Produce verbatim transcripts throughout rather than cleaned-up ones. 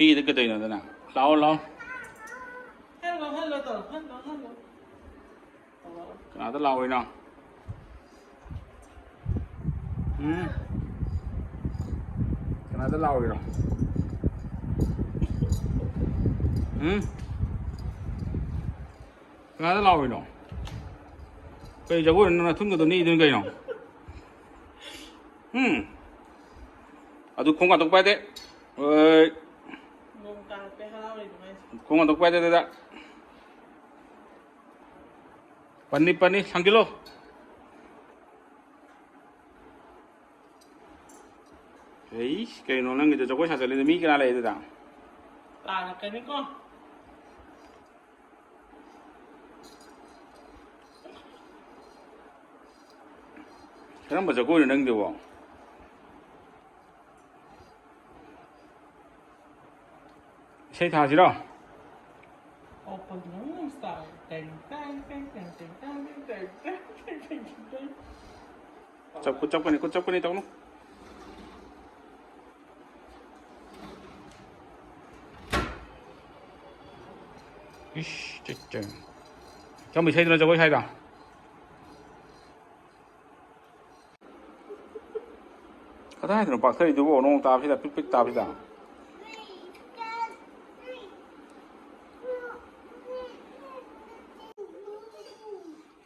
ꯃꯤꯗ ꯀꯩꯗꯧꯅꯣꯗꯅ? ꯂꯥꯛꯑꯣ, ꯂꯥꯛꯑꯣ꯫ ꯍꯜꯂꯣ, ꯍꯜꯂꯣ ꯇꯧꯔꯣ, ꯍꯜꯂꯣ, ꯍꯜꯂꯣ꯫ ꯀꯅꯥꯗ ꯂꯥꯛꯑꯣꯏꯅꯣ? ꯎꯝ? ꯀꯅꯥꯗ ꯂꯥꯛꯑꯣꯏꯅꯣ? ꯎꯝ? ꯀꯅꯥꯗ ꯂꯥꯛꯑꯣꯏꯅꯣ? ꯀꯩ ꯖꯒꯣꯏꯅꯣ ꯅꯪ ꯅꯊꯨꯟꯒꯗꯣ ꯅꯤꯛꯏꯗꯨꯅ ꯀꯩꯅꯣ? ꯎꯝ? ꯑꯗꯨ ꯈꯣꯡ ꯀꯥꯟꯊꯣꯛꯄ ꯌꯥꯗꯦ꯫ ꯑꯣꯏ꯫ ꯅꯣꯡ ꯇꯥꯔꯛꯄꯩ ꯍꯔꯥꯎꯔꯤꯕ ꯍꯥꯏꯁꯦ꯫ ꯈꯣꯡ ꯀꯥꯟꯊꯣꯛꯄ ꯌꯥꯗꯦ ꯑꯗꯨꯗ꯫ ꯄꯟꯅꯤ, ꯄꯟꯅꯤ, ꯁꯪꯖꯤꯜꯂꯣ꯫ ꯑꯩꯁ, ꯀꯩꯅꯣ ꯅꯪꯒꯤꯗꯣ? ꯖꯒꯣꯏ ꯁꯥ ꯆꯠꯂꯤꯗꯣ ꯃꯤ ꯀꯅꯥ ꯂꯩ ꯑꯗꯨꯗ? ꯇꯥꯔꯛꯀꯅꯤꯀꯣ꯫ ꯀꯔꯝꯕ ꯖꯒꯣꯏꯅꯣ ꯅꯪꯗꯨꯕꯣ? ꯏꯁꯩ ꯊꯥꯁꯤꯔꯣ? Open the moon star. ꯇꯦꯡ, ꯇꯦꯡ, ꯇꯦꯡ꯫ ꯆꯞ-, ꯈꯨꯠ ꯆꯞꯀꯅꯤ, ꯈꯨꯠ ꯆꯞꯀꯅꯤ, ꯇꯧꯅꯨ꯫ ꯏꯁ, ꯆꯠ-, ꯆꯠ-, ꯀꯔꯝꯕ ꯏꯁꯩꯗꯅꯣ ꯖꯒꯣꯏ ꯁꯥꯏꯗꯣ? ꯀꯗꯥꯏꯗꯅꯣ ꯄꯥꯛꯊꯔꯤꯗꯨꯕꯣ? ꯅꯣꯡ ꯇꯥꯕꯁꯤꯗ, ꯄꯤꯛ ꯄꯤꯛ ꯇꯥꯕꯁꯤꯗ꯫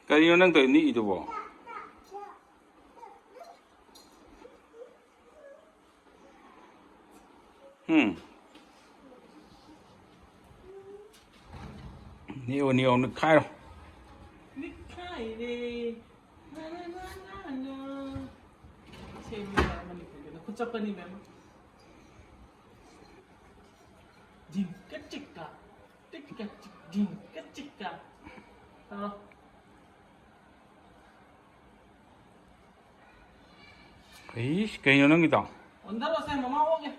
ꯀꯔꯤꯅꯣ ꯅꯪ ꯇꯧꯔꯤ ꯅꯤꯛꯏꯗꯨꯕꯣ? ꯎꯝ꯫ ꯅꯤꯛꯑꯣ, ꯅꯤꯛꯑꯣ, ꯅꯤꯛꯈꯥꯏꯔꯣ꯫ ꯅꯤꯛꯈꯥꯏꯔꯦ꯫ ꯅꯥ, ꯅꯥ, ꯅꯥ, ꯅꯥ, ꯅꯥ꯫ ꯁꯦꯝꯕ ꯃꯅꯤꯄꯨꯔꯒꯤꯗ ꯈꯨꯠ ꯆꯞꯄꯅꯤ, ꯃꯦꯝ꯫ ꯖꯤꯡꯀ ꯆꯤꯛꯀ, ꯇꯤꯛꯀ ꯆꯤꯛ, ꯖꯤꯡꯀ ꯆꯤꯛꯀ꯫ ꯇꯧꯔꯣ꯫ ꯏꯁ, ꯀꯩꯅꯣ ꯅꯪꯒꯤꯗꯣ? ꯑꯣꯟꯊꯔꯣꯁꯦ, ꯃꯃꯥ ꯑꯣꯟꯒꯦ꯫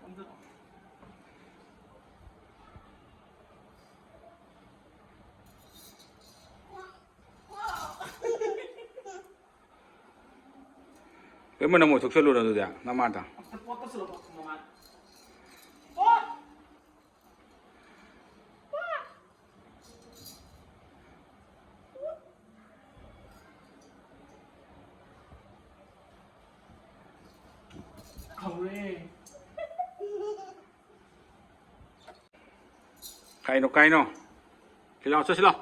ꯑꯣꯟꯊꯔꯣ꯫ ꯀꯩ ꯃꯅꯝ ꯑꯣꯏꯊꯣꯛꯆꯜꯂꯨꯔꯣ ꯑꯗꯨꯗꯤ, ꯅꯃꯥꯗ? ꯑꯝꯇ ꯄꯣꯠ ꯇꯧꯁꯜꯂꯣ, ꯃꯃꯥꯗ꯫ ꯀꯥꯏꯅꯣ, ꯀꯥꯏꯅꯣ? ꯁꯤ ꯂꯥꯎ, ꯆꯠꯁꯤ ꯂꯥꯎ꯫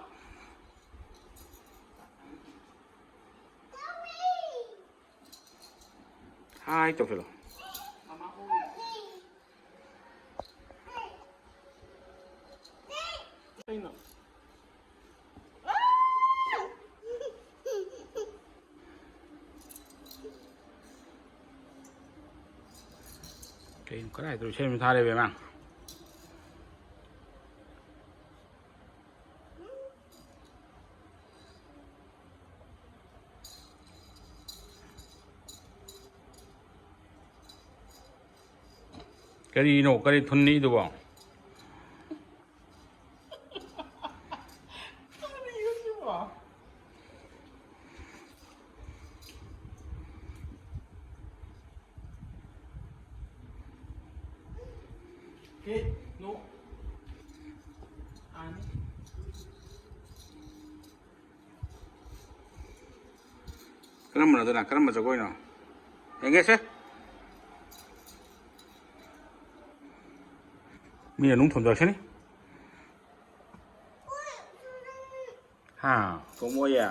ꯍꯥꯏ ꯇꯧꯁꯤꯜꯂꯣ꯫ ꯀꯩꯅꯣ? ꯀꯩꯅꯣ, ꯀꯗꯥꯏꯗ ꯏꯁꯩ ꯑꯃ ꯊꯥꯔꯦ, ꯏꯕꯦꯝꯃ? ꯀꯔꯤꯅꯣ? ꯀꯔꯤ ꯊꯨꯟꯅꯤꯗꯨꯕꯣ? ꯀꯔꯤꯅꯣ ꯁꯤꯕꯣ? ꯍꯦ, ꯅꯣ꯫ ꯑꯥꯅꯤ꯫ ꯀꯔꯝꯕꯅꯣ ꯑꯗꯨꯅ? ꯀꯔꯝꯕ ꯖꯒꯣꯏꯅꯣ? ꯌꯦꯡꯒꯦꯁꯦ꯫ ꯃꯤꯅ ꯅꯨꯡ ꯊꯣꯝꯖꯔꯛꯁꯅꯤ꯫ ꯍꯥ, ꯊꯣꯝꯃꯣꯌꯦ꯫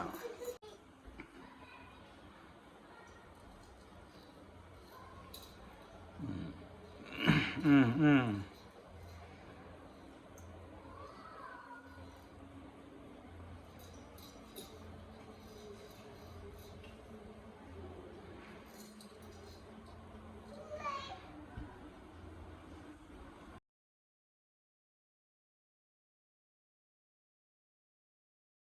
ꯎꯝ, ꯎꯝ, ꯎꯝ꯫